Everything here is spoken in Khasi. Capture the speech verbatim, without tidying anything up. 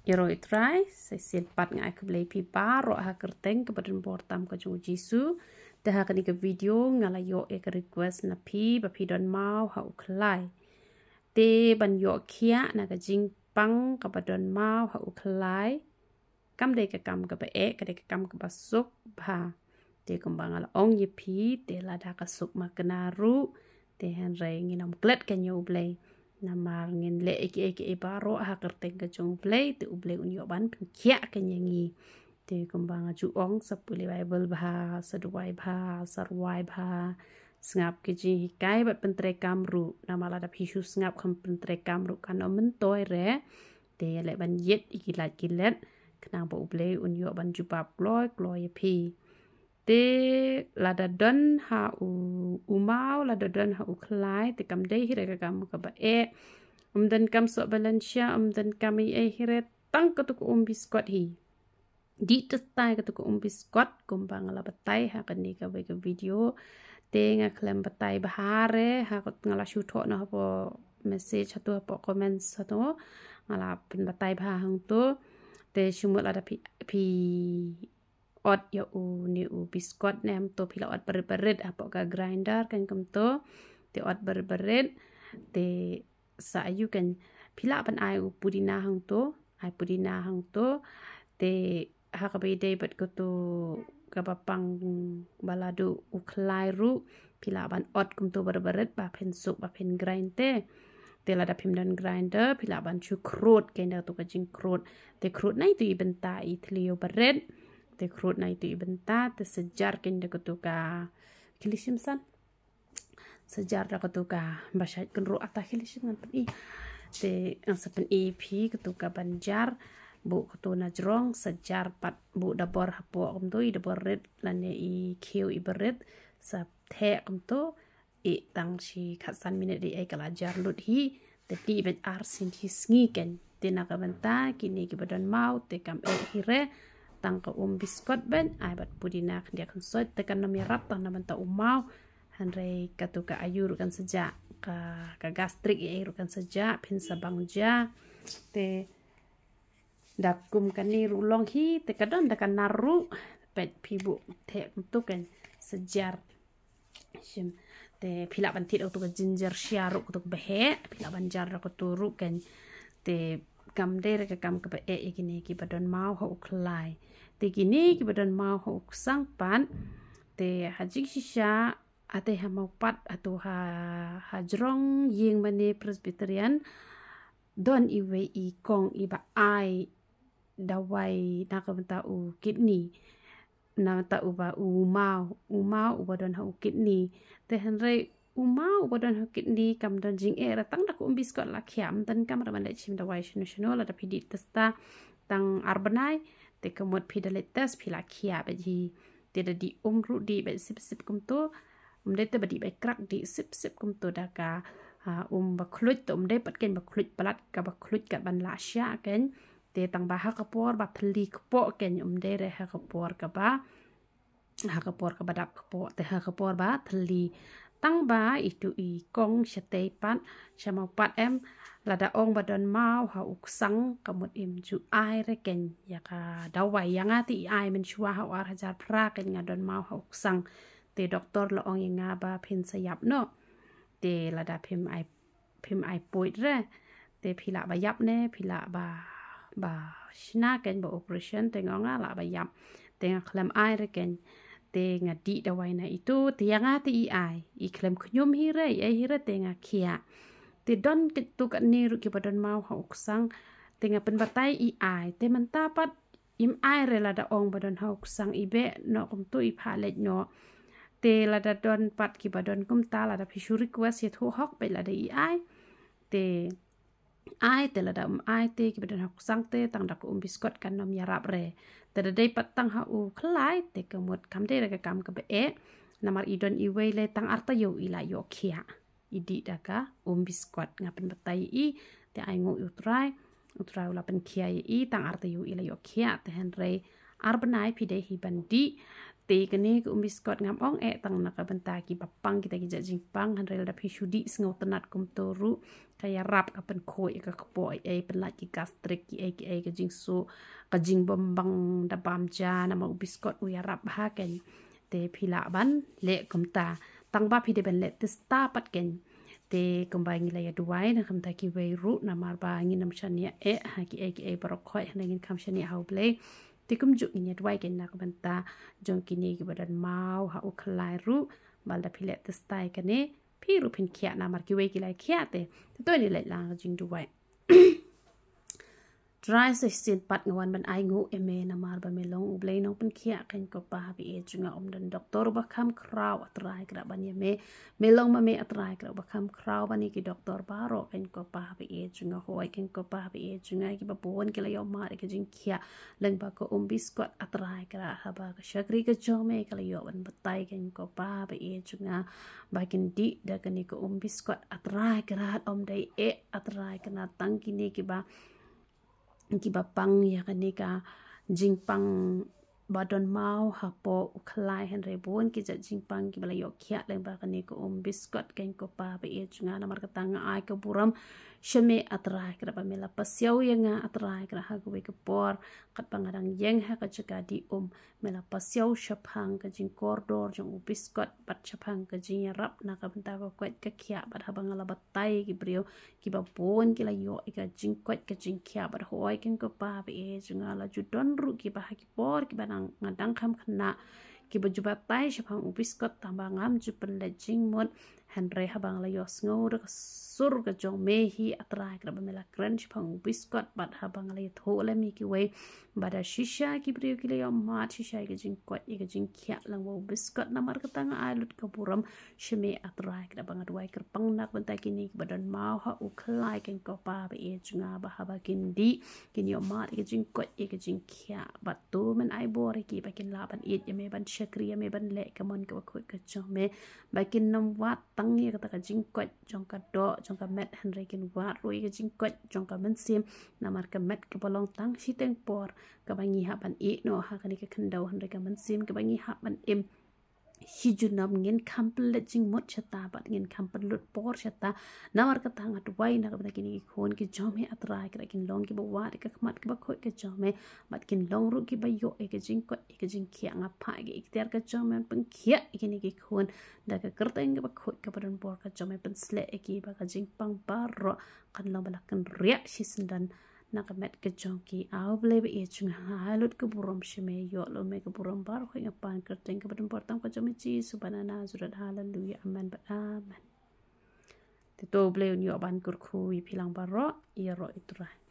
Ïaroh ïa u Trai, sa shisien pat nga ai khublei phi baroh ha ka kyrteng kaba donbor tam ka jong u Jisu. Te ha kane ka video nga la ïoh ïa ka request na phi ba phi don maw ha u khlai. Te ban ïoh khiah na ka jingpang kaba don maw ha u khlai, kam dei ka kam kaba eh, ka dei ka kam kaba suk bha. Te kumba nga la ong ïa phi, te lada ka suk ma kane ruh, te hynrei ngin ym klet kein ïa u Blei. Namar ngin leh ïa kiei kiei baroh ha ka kyrteng ka jong u Blei, te u Blei un ïoh ban pynkhiah kein ïa ngi. Te kumba nga ju ong, sa pule Baibl bha, sa duwai bha, sa rwai bha, sngap ki jinghikai bad pyntreikam ruh. Namar lada phi shu sngap kham pyntreikam ruh kan ym myntoi re. Te ïaleh ban ïit ïa ki lait ki let, khnang ba u Blei un ïoh ban jubab kloi kloi ïa phi. Te lada don ha u, u maw, lada don ha u khlai, te kam dei hi re ka kam kaba eh. Ym donkam soh Valencia, ym donkam ei ei hi re, tang katu ka um biskot hi. Dih test ïa katu ka um biskot, kumba nga la batai ha kane kawei ka video. Te nga khlem batai bha re, ha ka, nga la shu thoh noh hapoh message hato, hapoh comments hato. Nga la pynbatai bha hangto. Te shu mut lada phi, phi ot ïa une u biskot ne em, to phi la ot barit barit hapoh ka grinder kein kumto. Te ot barit barit. Te sa ïoh kein, phi lah ban ai u pudina hangto, ai pudina hangto. Te ha kaba ïadei bad katu kaba pang ba la duh u khlai ruh, phi lah ban ot kumto barit barit ba phin suk ba phin grind te. Te lada phim don grinder, phi lah ban shu khrud kein da katu ka jingkhrud. Te khrud na itu i bynta i thliew barit. Te khrud na itu i bynta, te sa jar kein da katu ka khlieh shim san. Sa jar da katu kaba shait kynruh, ata khlieh shim ngan pyni. Te ngan sa pyni phi katu kaban jar, buh katu na jrong, sa jar pat, buh dabor hapoh kumto, i dabor rit lane i khiew i barit, sa theh kumto, i tang shi khatsan minit dei ei ka la jar lut hi. Te dih beit arsien shi sngi kein. Te na ka bynta kine kiba don maw te kam eh hi re, tang ka um biskot beit, ai bad pudina khyndiat khynsoit, te kan ym ïarap tang na bynta u maw. Hynrei katu ka aïu ruh kan sa jah, ka, ka gastric ei ei ruh kan sa jah, phin sa bang ja. Te da kum kane ruh long hi, te ka don da ka nar ruh, peit phi buh theh kumto kein, sa jar. Shim. Te phi lah ban thied da katu ka ginger share ruh, katu kaba heh, phi lah ban jar da katu ruh kein. Te kam dei re ka kam kaba eh ïa kine kiba don maw ha u khlai. Te kine kiba don maw ha u ksang pat, te ha jingshisha, ate ha Mawpat, hato ha, ha jrong ïing mane Presbyterian, don iwei i kong iba ai dawai na ka bynta u kidney. Na ka bynta uba u maw, u maw uba don ha u kidney. Te hynrei u maw uba don ha u kidney kam don jingeh re, tang da ka um biskot la khiah, ym donkam re ban leit shim dawai shano shano, lada phi dih test tang ar bnai, te ka mut phi da leit test phi la khiah beit hi. Te da dih um ruh dih beit sip sip kumto. Ym dei te ba dih beit krak, dih sip sip kumto da ka, ah, um ba khluit, te ym dei pat kein ba khluit palat, kaba khluit kat ban lah shiah kein. Te tang ba ha ka por ba thylli kpoh kein, ym dei re ha ka por kaba, ha ka por kaba dap kpoh, te ha ka por ba thylli. Tang ba itu i kong shatei pat, sha Mawpat em, lada ong ba don maw ha u ksang, ka mut im ju ai re kein ïa ka dawai. Ïa nga te i ai mynshuwa ha u ar hajar phra kein, nga don maw ha u ksang. Te doktor la ong ïa nga ba phin sa ïap noh. Te lada phim ai, phim ai puid re, te phi lah ba ïap ne phi lah ba, ba shna kein, ba operation. Te nga ong nga lah ba ïap. Te nga khlem ai re kein. Te nga dih dawai na itu, te ïa nga te i ai. I khlem khñium hi re, i ai hi re, te nga khiah. Te don kito katne ruh kiba don maw ha u ksang, te nga pynbatai i ai. Te mynta pat im ai re, lada ong ba don ha u ksang i beh noh kumto, i phah leit noh. Te lada don pat kiba don kumta, lada phi shu request ïathuh hok beit lada i ai. Te ai, te lada ym ai te kiba don ha u ksang te tang da ka um biskot kan ym ïarap re. Te da dei pat tang ha u khlai, te ka mut kam dei re ka kam kaba eh. Namar i don iwei lei tang ar taïew i la ïoh khiah. I dih da ka um biskot, nga pynbatai ïa i, te ai nguh ïa u Trai, u Trai u la pynkhiah ïa i, tang ar taïew i la ïoh khiah, te hynrei ar bnai phi dei hi ban dih. Te kane ka um biskot ngam ong eh tang na ka bynta kiba pang kita ki jait jingpang, hynrei lada phi shu dih sngewtynnat kumto ruh ka ïarap, ka pynkhuid ïa ka kpoh, eh, pynlait ki gastric, ki ei ki ei, ka jingsu, ka jingbym bang da bam ja namar u biskot u ïarap bha kein. Te phi lah ban leh kumta. Tang ba phi dei ban leh test pat kein. Te kumba ngi la ïa duwai na ka bynta kiwei ruh namar ba ngin ym shaniah eh ha ki ei ki ei baroh khoit, hynrei ngin kham shaniah ha U Blei. Te kumjuh ngin ïa duwai kein na ka bynta jong kine kiba don maw ha u khlai ruh, ba lada phi leh test ïa kane phi ruh phin khiah namar kiwei ki la khiah te. Te to ngin leit lang ka jingduwai. Trai, sa shisien pat nga wan ban ainguh ïa me namar ba me long U Blei nongpynkhiah, kein ko Pa ba ïeit jong nga. Ym don doktor ba kham khraw, A Trai Kynrad, ban ïa me. Me long ma me, A Trai Kynrad, ba kham khraw ban ïa ki doktor baroh, kein ko Pa ba ïeit jong nga. Hooid, kein ko Pa ba ïeit jong nga, kiba bun ki la ïoh mad ïa ka jingkhiah lyngba ka um biskot, A Trai Kynrad, haba ka shakri ka jong me ka la ïoh ban batai, kein ko Pa ba ïeit jong nga, ba kin dih da kane ka um biskot, A Trai Kynrad. Ym dei eh, A Trai Kynrad, tang kine kiba, kiba pang ïa kane ka jingpang ba don maw hapoh u khlai, hynrei bun ki jait jingpang kiba la ïoh khiah lyngba kane ka um biskot, kein ko Pa ba ïeit jong nga. Namar kata nga ai ka burom sha me, A Trai Kynrad, ba me la pasiaw ïa nga, A Trai Kynrad, ha kawei ka por katba nga dang ïeng ha ka jaka dih um, me la pasiaw shaphang ka jingkordor jong u biskot bad shaphang ka jingïarap na ka bynta ka koit ka khiah. Bad haba nga la batai ïa ki briew, kiba bun ki la ïoh ïa ka jingkoit ka jingkhiah, bad hooid, kein ko Pa ba ïeit jong nga, la ju don ruh kiba ha ki por kiba nga dang kham khynnah kiba ju batai shaphang u biskot, tang ba ngam ju pynleit jingmut. Hynrei haba nga la ïohsngew da ka sur ka jong me hi, A Trai Kynrad, ba me la kren shaphang u biskot, bad haba nga la ïathuh lem ïa kiwei, ba da shisha ki briew ki la ïoh mad shisha ïa ka jingkoit ïa ka jingkhiah lyngba u biskot. Namar kata nga ai lut ka burom sha me, A Trai Kynrad, ba nga duwai kyrpang na ka bynta kine kiba don maw ha u khlai, kein ko Pa ba ïeit jong nga, ba haba kin dih kin ïoh mad ïa ka jingkoit ïa ka jingkhiah. Bad to men ai bor ïa ki ba kin lah ban ïeit ïa me, ban shakri ïa me, ban leh ka mon kaba khuid ka jong me, ba kin nym wad tang ïa kata ka jingkoit jong ka doh, jong ka met, hynrei kin wad ruh ïa ka jingkoit jong ka mynsiem. Namar ka met kaba long tang shiteng por kaba ngi hap ban ïeh noh ha kane ka khyndew, hynrei ka mynsiem kaba ngi hap ban im shi junom, ngin kham pynleit jingmut shata bad ngin kham pynlut por shata. Namar kata nga duwai na ka bynta kine ki khun ki jong me, A Trai Kynrad, kin long kiba wad ïa ka khmat kaba khuid ka jong me, bad kin long ruh kiba ïoh ïa ka jingkoit ïa ka jingkhiah. Nga phah ïa ka iktiar ka jong me ban pynkhiah ïa kine ki khun da ka kyrteng kaba khuid kaba don bor ka jong me. Pynshlur ïa ki ba ka jingpang baroh kan long ba la kynriah shisyndon na ka met ka jong ki. A U Blei ba ïeit jong nga, nga ai lut ka burom sha me, ïoh lut me ka burom baroh, nga pan kyrteng kaba don bor tam ka jong me Jisu ba na Nasareth. Haleluya, amen bad amen. Te to U Blei un ïoh ban kyrkhu ïa phi lang baroh, ïaroh ïa U Trai.